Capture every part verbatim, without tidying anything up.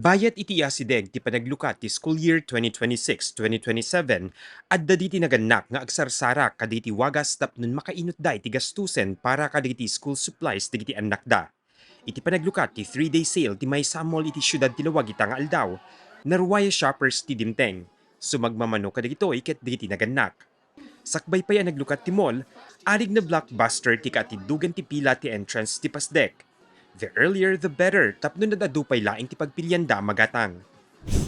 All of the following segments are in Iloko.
Bayat iti asideg ti panaglukat ti school year twenty twenty-six twenty twenty-seven, adda diti nagannak nga agsarsara kadagiti wagas tapno makainutda iti gastusen para kadagiti school supplies dagiti annakda. Iti panaglukat ti three-day sale ti maysa a mall iti siudad ti Laoag ita nga aldaw, naruay a shoppers ti dimteng. Sumagmamano kadagitoy ket dagiti nagannak. Sakbay pay a naglukat ti mall, arig na blockbuster ti kaatiddogan ti pila ti entrance ti Pasdek. The earlier the better tapno nagadu pay laeng ti pagpilianda a magatang.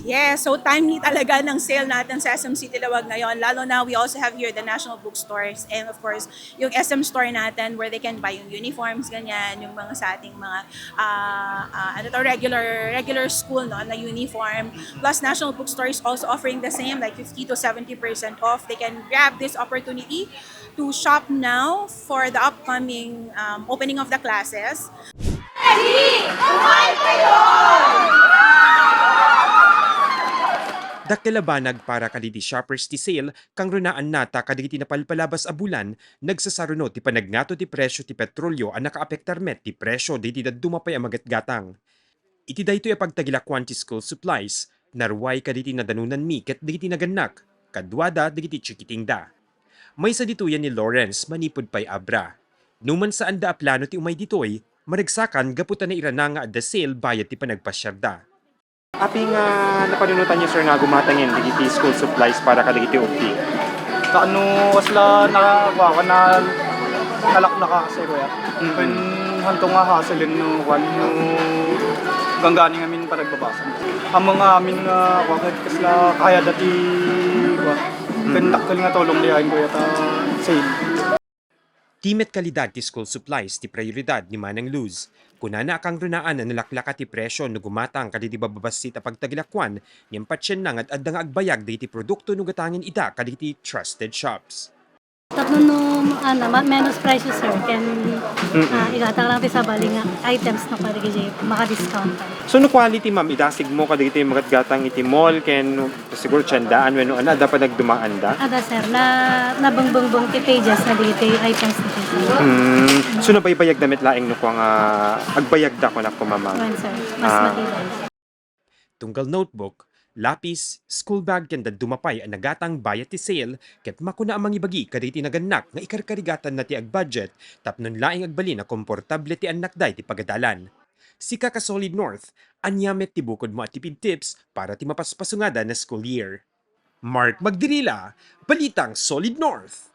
Yes, so timely talaga ng sale natin sa S M City Laoag ngayon. Lalo na, we also have here the national bookstores and of course, yung S M store natin where they can buy yung uniforms, ganyan, yung mga sa ating mga uh, uh, ano to, regular regular school, no, na uniform. Plus, national bookstore is also offering the same, like fifty to seventy percent off. They can grab this opportunity to shop now for the upcoming um, opening of the classes. Dakkel a banag para kadagiti shoppers ti sale, kangrunaanna ta kadagiti napalpalabas a bulan, nagsasaruno ti panagngato ti presyo ti petrolio a nakaapektar met ti presyo dagiti dadduma pay a magatgatang. Iti daytoy a pagtagilakuan ti school supplies, naruay kadagiti nadanonanmi ket dagiti nagannak, kaduada dagiti chikitingda. Maysa ditoyen ni Lawrence manipud pay Abra. Numan saanda a plano ti umay ditoy, maragsakan gapu ta nairana nga adda sale bayat ti panagpasiarda. Apay nga napanunotanyo, sir, nga gumatangen dagiti school supplies para kadagiti ubli? Kaano, kasla na, kuwan, na, nalaklaka kasi, kuya. Mm. Ken hanto nga hassle no, kuwan, no, gangganing amin panagbabasa. Ammo nga amin nga, kuwan, ket kasla kaya dati, kuwan, ken dakkel nga tulong diay, kuya, ta sale. Di met kalidad ti school supplies ti prioridad ni Manang Luz. Kunana a kangrunaan a nalaklaka ti presyo no gumatang kadagiti bababassit a pagtagilakuan ngem patienna nga adda nga agbayag dagiti produkto no gatangen ida kadagiti trusted shops. Tapno no, ano, ma- menus presyo, sir, ken ah, igatang lang ti sabali nga items no kadagiti maka-discount. So no quality, ma'am, idasigmo kadagiti magatgatang iti mall ken siguro tiendaan wenno ano, adda panagdumaanda? Adda, sir, na nabungbungbong ti pages na dagiti items dagiti. Hmm. So nabaybayagda met laeng no kua nga agbayagda, kunak, ma'am? Wen, sir. Mas Ah. matibay. Tunggal notebook, lapis, school bag ken dadduma pay a nagatang bayat ti sale ket makuna a mangibagi kadagiti nagannak nga ikarkarigatanna ti agbudget tapno laeng agbalin a komportable ti annakda iti pagadalan. Sika ka Solid North, ania met ti bukodmo a tipid tips para ti mapaspasungada a school year? Mark Magdirila, Balitang Solid North.